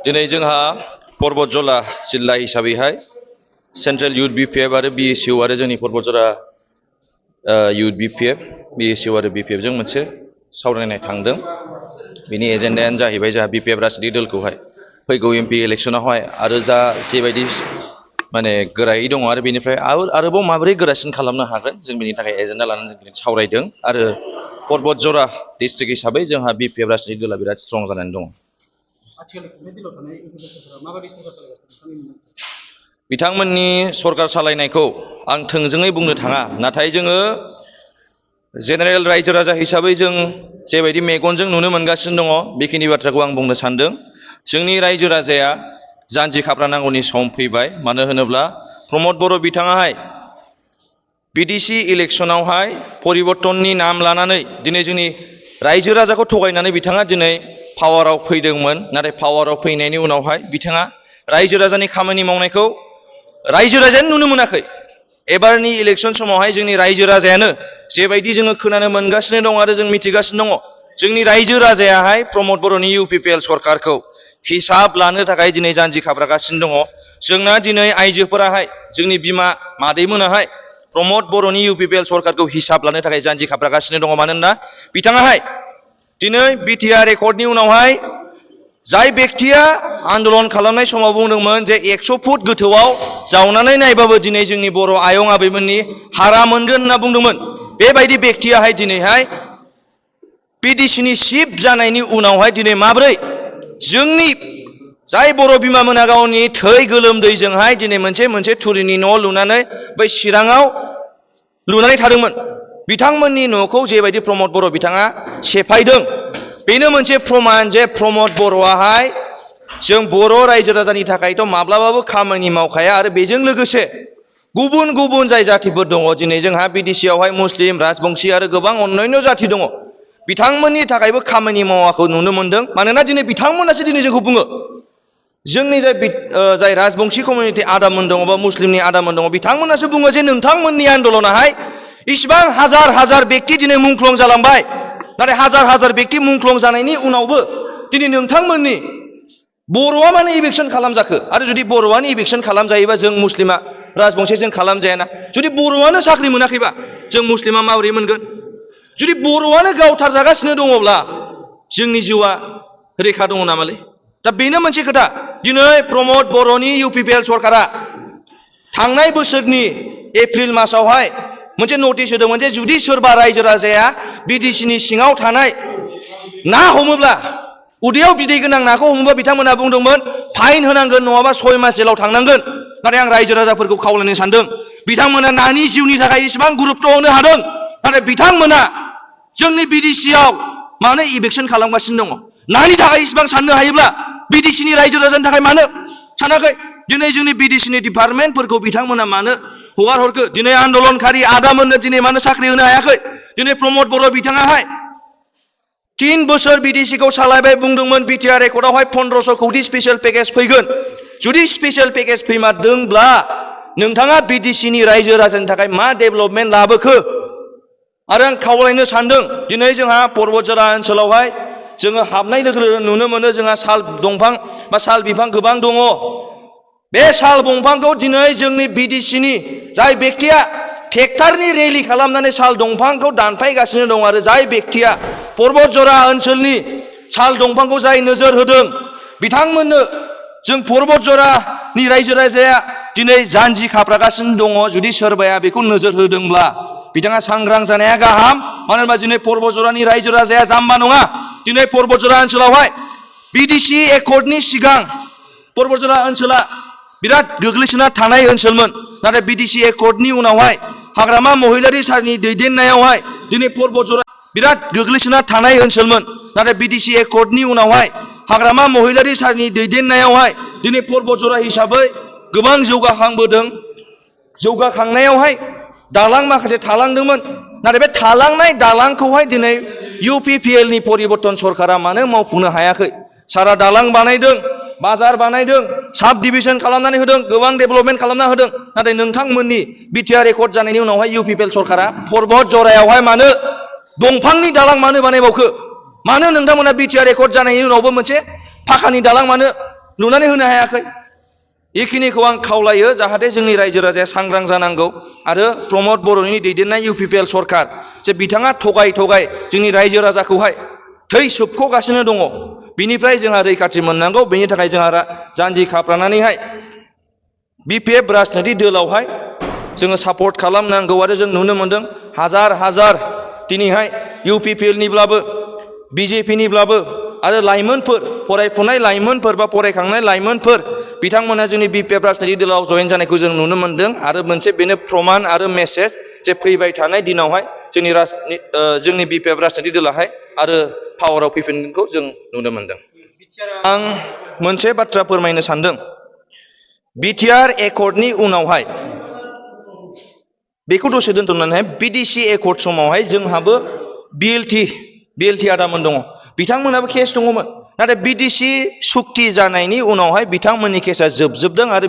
दिनै जोंहा परबतजला जिल्ला हिसाबैहाय सेन्ट्रेल युथ बिपिएफ आरो बिएसइउ आरो जोंनि परबतजला युथ बिपिएफ बिएसइउ आरो बिपिएफ जों मोनसे सावरायनाय थांदों। बिनि एजेन्डायानो जाहैबाय जोंहा बिपिएफ राजनीति दलखौहाय फैगौ एमपि इलेक्सनावहाय आरो जा जेबायदि माने गोरायै दङ आरो बेनिफ्राय आरोबाव माबोरै गोरासिन खालामनो हागोन जों बेनि थाखाय एजेन्डा लानानै जों सावरायदों। आरो परबतजला डिस्ट्रिक्ट हिसाबै जोंहा बिपिएफ राजनीति दला बिराद स्ट्रं जानानै दङ। बिथांमोननि सरकार सालायनायखौ आं थोंजोङै बुंनो थाङा, नाथाय जोङो जेनेरेल रायजो राजा हिसाबै जों जेबायदि मेगनजों नुनो मोनगासिनो दङ बेखिनि बाथ्राखौ आं बुंनो सानदों। जोंनि रायजो राजाया जानजि खाफ्रानांगौनि सम फैबाय। मानो होनोब्ला प्रमद बर' बिथाङाहाय बिडिसि इलेक्सनावहाय परिबर्तननि नाम लानानै दिनै जोंनि रायजो राजाखौ थगायनानै बिथाङा दिनै पावाराव फैदोंमोन। नाथाय पावाराव फैनायनि उनावहाय बिथाङा रायजो राजानि खामानि मावनायखौ रायजो राजायानो नुनो मोनाखै। एबारनि इलेक्सन समावहाय जोंनि रायजो राजायानो जेबायदि जोङो खोनानो मोनगासिनो दङ आरो जों मिथिगासिनो दङ, जोंनि रायजो राजायाहाय प्रमद बर'नि इउपिपिएल सरकारखौ हिसाब लानो थाखाय दिनै जानजि खाफ्रागासिनो दङ। जोंना दिनै आइजोफोराहाय जोंनि बिमा मादैमोनाहाय प्रमद बर'नि इउपिपिएल सरकारखौ हिसाब लानो थाखाय जानजि खाफ्रागासिनो दङ। मानोना बिथाङाहाय दिनै बिटिआर रेकर्डनि उनावहाय जाय बेक्तिया आन्दलन खालामनाय समाव बुंदोंमोन जे 100 फुट गोथौआव जावनानै नायबाबो दिनै जोंनि बर' आयं आबैमोननि हारा मोनगोन होनना बुंदोंमोन, बेबायदि बेक्तियाहाय दिनैहाय पिडिसिनि चिफ जानायनि उनावहाय दिनै माब्रै जोंनि जाय बर' बिमामोना गावनि थै गोलोमदैजोंहाय दिनै मोनसे थुरिनि न' लुनानै बै चिराङाव लुनानै थादोंमोन, बिथांमोननि न'खौ जेबायदि प्रमद बर' बिथाङा सेफायदों, बेनो मोनसे प्रमान जे प्रमद बर'आहाय जों बर' रायजो राजानि थाखायथ' माब्लाबाबो खामानि मावखाया। आरो बेजों लोगोसे गुबुन गुबुन जाय जाथिफोर दङ, दिनै जोंहा बिडिसिआवहाय मुस्लिम, राजबंशी आरो गोबां अन्यान्य जाथि दङ, बिथांमोननि थाखायबो खामानि मावाखौ नुनो मोनदों। मानोना दिनै बिथांमोनासो दिनै जोंखौ बुङो, जोंनि जाय राजबंशी कमिउनिटि आदामोन दङ बा मुस्लिमनि आदामोन दङ, बिथांमोनासो बुङो जे नोंथांमोननि आन्दलनाहाय इसिबां हाजार हाजार बेक्ति दिनै मुंख्लं जालांबाय। नाथाय हाजार हाजार बेक्ति मुंख्लं जानायनि उनावबो दिनै नोंथांमोननि बर'आ माने इभिकसन खालामजाखो? आरो जुदि बर'आनो इभिकसन खालामजायोबा जों मुस्लिमा राजबंशीजों खालामजायाना? जुदि बर'आनो साख्रि मोनाखैबा जों मुस्लिमा माबोरै मोनगोन? जुदि बर'आनो गावथारजागासिनो दङब्ला जोंनि जिउआ रैखा दङ नामालै? दा बेनो मोनसे खोथा। दिनै प्रमद बर'नि इउपिपिएल सरकारा थांनाय बोसोरनि एप्रिल मासावहाय मोनसे नटिस होदोंमोन जे जुदि सोरबा रायजो राजाया बिडिसिनि सिङाव थानाय ना हमोब्ला, उदैयाव बिदै गोनां नाखौ हमोब्ला बिथांमोना बुंदोंमोन फाइन होनांगोन, नङाबा 6 मास जेलाव थांनांगोन। नाथाय आं रायजो राजाफोरखौ खावलायनो सानदों, बिथांमोना नानि जिउनि थाखाय इसेबां गुरुत्त होनो हादों, नाथाय बिथांमोना जोंनि बिडिसिआव मानो इभिकसन खालामगासिनो दङ? नानि थाखाय इसेबां साननो हायोब्ला बिडिसिनि रायजो राजानि थाखाय मानो सानाखै? दिनै जोंनि बिडिसिनि डिपार्टमेन्टफोरखौ बिथांमोना मानो हगार हरखो? दिनै आन्दलनकारि आदामोननो दिनै मानो साख्रि होनो हायाखै? दिनै प्रमद बर' बिथाङाहाय 3 बोसोर बिडिसिखौ सालायबाय, बुंदोंमोन बिटिआर रेकर्डआवहाय 1500 कोटी स्पेशल पेकेज फैगोन। जुदि स्पेशल पेकेज फैमारदोंब्ला नोंथाङा बिडिसिनि रायजो राजानि थाखाय मा डेभेलपमेन्ट लाबोखो? आरो आं खावलायनो सानदों, दिनै जोंहा परबतजला ओनसोलावहाय जोङो हाबनाय लोगो लोगो नुनो मोनो जोंहा साल दंफां बा साल बिफां गोबां दङ। बे साल दंफांखौ दिनै जोंनि बिडिसिनि जाय बेक्तिया ट्रेक्टरनि रेलि खालामनानै साल दंफांखौ दानफायगासिनो दं, आरो जाय बेक्तिया परबतजला ओनसोलनि साल दंफांखौ जाय नोजोर होदों, बिथांमोननो जों परबतजलानि रायजो राजाया दिनै जानजि खाफ्रागासिनो दङ। जुदि सोरबाया बेखौ नोजोर होदोंब्ला बिथाङा सांग्रां जानाया गाहाम। मानो होनबा दिनै परबतजलानि रायजो राजाया जाम्बा नङा। दिनै परबतजला ओनसोलावहाय बिडिसि एकर्डनि सिगां परबतजला ओनसोला बिराद गोग्लैसोना थानाय ओनसोलमोन, नाथाय बिडिसि एकर्डनि उनावहाय हाग्रामा महिलारि सारनि दैदेननायावहाय दिनै परबतजला बिराद गोग्लैसोना थानाय ओनसोलमोन, नाथाय बिडिसि एकर्डनि उनावहाय हाग्रामा महिलारि सारनि दैदेननायावहाय दिनै परबतजला हिसाबै गोबां जौगाखांबोदों। जौगाखांनायावहाय दालां माखासे थालांदोंमोन, नाथाय बे थालांनाय दालांखौहाय दिनै इउपिपिएलनि परिबर्तन सरकारा मानो मावफुंनो हायाखै? सारा दालां बानायदों, बाजार बानायदों, साब डिभिजन खालामनानै होदों, गोबां डेभेलपमेन्ट खालामना होदों, नाथाय नोंथांमोननि बिटिआर रेकर्ड जानायनि उनावहाय इउपिपिएल सरकारा परबतजलायावहाय मानो दंफांनि दालां मानो बानायबावखो? मानो नोंथांमोना बिटिआर रेकर्ड जानायनि उनावबो मोनसे फाखानि दालां मानो लुनानै होनो हायाखै बेखिनिखौ आं खावलायो जाहाथे जोंनि रायजो राजाया सांग्रां जानांगौ आरो प्रमद बर'नि दैदेननाय UPPL सरकार जे बिथाङा थगाय जोंनि रायजो राजाखौहाय थै सोबख'गासिनो दङ बिनिफ्राय जोंहा रैखाथि मोननांगौ बेनि थाखाय जोंहा जानजि खाफ्रानानैहाय BPF राजनिति दोलावहाय जोङो सापर्ट खालामनांगौ आरो जों नुनो मोनदों हाजार दिनैहाय UPPL निब्लाबो BJP निब्लाबो आरो लाइमोनफोर फरायफुनाय लाइमोनफोर बा फरायखांनाय लाइमोनफोर बिथांमोना जोंनि BPF राजनिति दोलाव जयेन जानायखौ जों नुनो मोनदों आरो मोनसे बेनो प्रमान आरो मेसेज जे फैबाय थानाय दिनावहाय जोंनि BPF राजनिति दोलाहाय आरो पावाराव फैफिनगोनखौ जों नुनो मोनदों। आं मोनसे बाथ्रा फोरमायनो सानदों बिटिआर एकर्डनि उनावहाय बेखौ दसे दोनथ'नानैहाय BDC एकर्ड समावहाय जोंहाबो BLT आदामोन दङ बिथांमोनाबो केस दङमोन नाथाय BDC सुक्ति जानायनि उनावहाय बिथांमोननि केसा जोबजोबदों आरो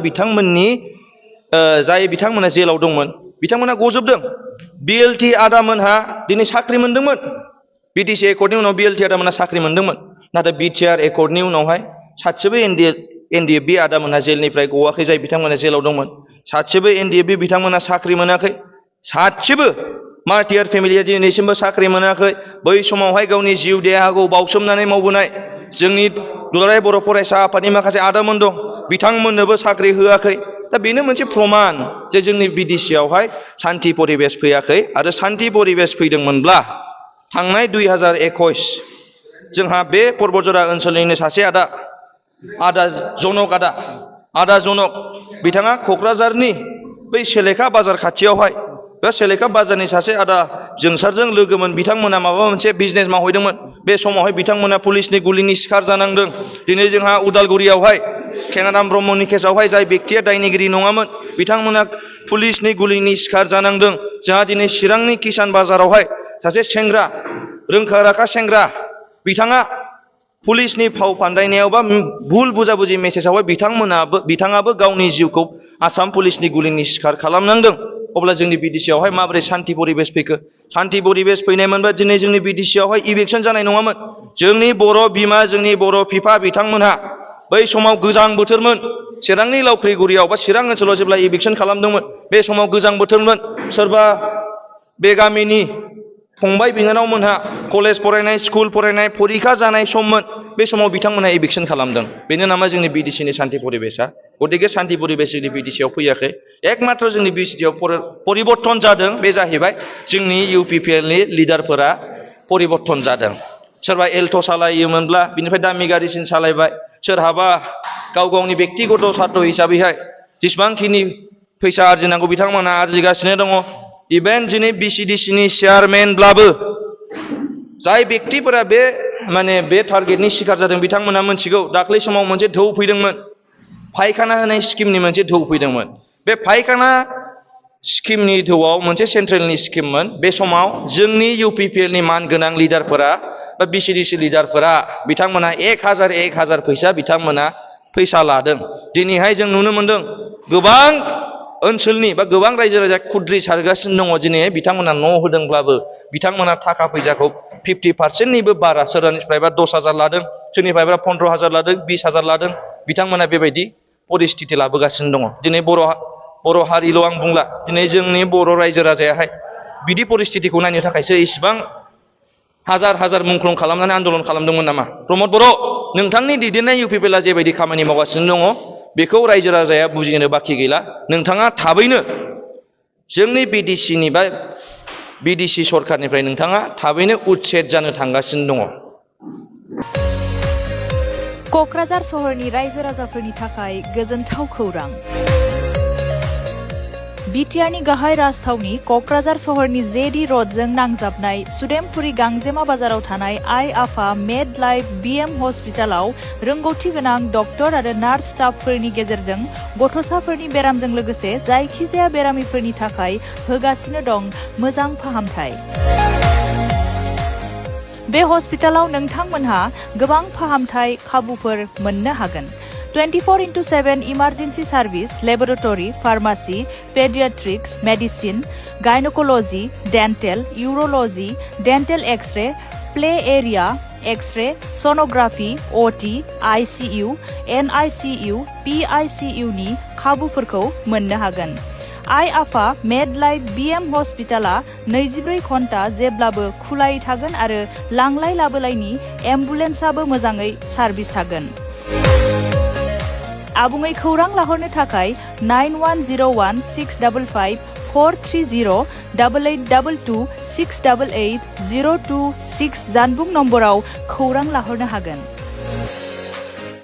बिथांमोना जेलाव दंमोन बिथांमोना गजोबदों BLT आदामोनहा दिनै साख्रि मोनदोंमोन BDC एकर्डनि उनाव BLT आदामोनहा साख्रि मोनदोंमोन नाथाय बिटिआर एकर्डनि उनावहाय सासेबो NDFB आदामोनहा जेलनिफ्राय गवाखै जाय बिथांमोना जेलाव दंमोन सासेबो NDFB बिथांमोना साख्रि मोनाखै सासेबो मार्टियार फेमिलिया दिनैसिमबो साख्रि मोनाखै बै समावहाय गावनि जिउ देहाखौ बावसोमनानै मावबोनाय जोंनि दुलाराय बर' फरायसा आफादनि माखासे आदामोन दं बिथांमोननोबो साख्रि होआखै दा बेनो मोनसे प्रमान जे जोंनि BDC आवहाय सान्थि परिबेस फैयाखै आरो सान्थि परिबेस फैदोंमोनब्ला थांनाय 2021 जोंहा बे पर्बतजरा ओनसोलनिनो सासे आदा जनक बिथाङा क'क्राझारनि बै सेलेखा बाजार खाथियावहाय बे सेलेखा बाजारनि सासे आदा जोंसारजों लोगोमोन बिथांमोना माबा मोनसे बिजनेस मावहैदोंमोन बे समावहाय बिथांमोना पुलिसनि गुलिनि शिकार जानांदों दिनै जोंहा उदालगुरियावहाय केनाराम ब्रह्मनि केसावहाय जाय बेक्तिया दायनिगिरि नङामोन बिथांमोना पुलिसनि गुलिनि शिकार जानांदों जोंहा दिनै चिरांनि किसान बाजारावहाय सासे सेंग्रा रोंखा राखा सेंग्रा बिथाङा पुलिसनि फाव फान्दायनायाव बा भुल बुजाबुजि मेसेजावहाय बिथाङाबो गावनि जिउखौ आसाम पुलिसनि गुलिनि शिकार खालामनांदों अब्ला जोंनि BDC आवहाय माबोरै सान्थि परिबेस फैखो सान्थि परिबेस फैनायमोनबा दिनै जोंनि BDC आवहाय इलेक्सन जानाय नङामोन जोंनि बर' बिमा जोंनि बर' बिफा बिथांमोनहा बै समाव गोजां बोथोरमोन चिरांनि लावख्रिगुरियाव बा चिरां ओनसोलाव जेब्ला इलेक्सन खालामदोंमोन बे समाव गोजां बोथोरमोन सोरबा बे गामिनि फंबाय बिनानावमोनहा कलेज फरायनाय स्कुल फरायनाय फरिखा जानाय सममोन बे समाव बिथांमोनहा इलेक्सन खालामदों बेनो नामा जोंनि BDCनि सान्थि परिबेसा गतिके सान्थि परिबेस जोंनि BDC आव फैयाखै एकमात्र जोंनि BDC आव परिबर्तन जादों बे जाहैबाय जोंनि UPPLनि लिडारफोरा परिबर्तन जादों सोरबा एल्ट' सालायोमोनब्ला बिनिफ्राय दामि गारिसिन सालायबाय सोरहाबा गावनि बेक्तिगत सार्थ हिसाबैहाय जेसेबांखिनि फैसा आरजिनांगौ बिथांमोनहा आरजिगासिनो दङ इभेन दिनै BCDCनि चेयारमेनब्लाबो जाय बेक्तिफोरा बे टारगेटनि शिकार जादों बिथांमोना मोनथिगौ दाख्लै समाव मोनसे धौ फैदोंमोन फायखाना होनाय स्किमनि मोनसे धौ फैदोंमोन बे फायखाना स्किमनि धौआव मोनसे सेन्ट्रेलनि स्किममोन बे समाव जोंनि UPPLनि मानगोनां लिडारफोरा बा BCDC लिडारफोरा बिथांमोना 1000 फैसा बिथांमोना फैसा लादों दिनैहाय जों नुनो मोनदों गोबां ओनसोलनि बा गोबां रायजो राजा खुद्रि सारगासिनो दङ दिनैहाय बिथांमोना न' होदोंब्लाबो बिथांमोना थाखा फैसाखौ 50%निबो बारा सोरनिफ्रायबा 10,000 लादों सोरनिफ्रायबा 15,000 लादों 20,000 लादों बिथांमोना बेबायदि परिस्थिति लाबोगासिनो दङ दिनै बर' हारिल' आं बुंला दिनै जोंनि बर' रायजो राजायाहाय बिदि परिस्थितिखौ नायनो थाखायसो इसिबां हाजार मुंख्लं खालामनानै आन्दलन खालामदोंमोन नामा प्रमद बर' नोंथांनि दैदेननाय UPPLआ जेबायदि खामानि मावगासिनो दङ बेखौ रायजो राजाया बुजिनो बाखि गैला नोंथाङा थाबैनो जोंनि BDCनि बा BDC सरखारनिफ्राय नोंथाङा थाबैनो उच्छेद जानो थांगासिनो दङ क'क्राझार सहरनि रायजो राजाफोरनि थाखाय गोजोनथाव खौरां बिटिआरनि गाहाय राजथावनि क'क्राझार सहरनि जेडी रडजों नांजाबनाय सुदेमपुरी गांजेमा बाजाराव थानाय आइ आफा मेड लाइफ BM हस्पिटालाव रोंगौथि गोनां डक्टर आरो नार्स स्टाफफोरनि गेजेरजों गथ'साफोरनि बेरामजों लोगोसे जायखिजाया बेरामिफोरनि थाखाय होगासिनो दं मोजां फाहामथाय बे हस्पिटालाव नोंथांमोनहा गोबां फाहामथाय खाबुफोर मोननो हागोन 24/7 emergency service laboratory pharmacy paediatrics medicine gynaecology dental urology dental X-ray play area X-ray, sonography, OT, ICU, NICU, PICU नि खाबुफोरखौ मोननो हागोन। आइ-आफा मेड लाइफ बिएम हस्पिटाला 24 घन्टा जेब्लाबो खुलायै थागोन आरो लांलाय लाबोलायनि एम्बुलेन्सआबो मोजाङै सार्भिस थागोन। आबुङै खौरां लाहरनो थाखाय 9101 655 430 8822 688 026 जानबुं नम्बराव खौरां लाहरनो हागोन।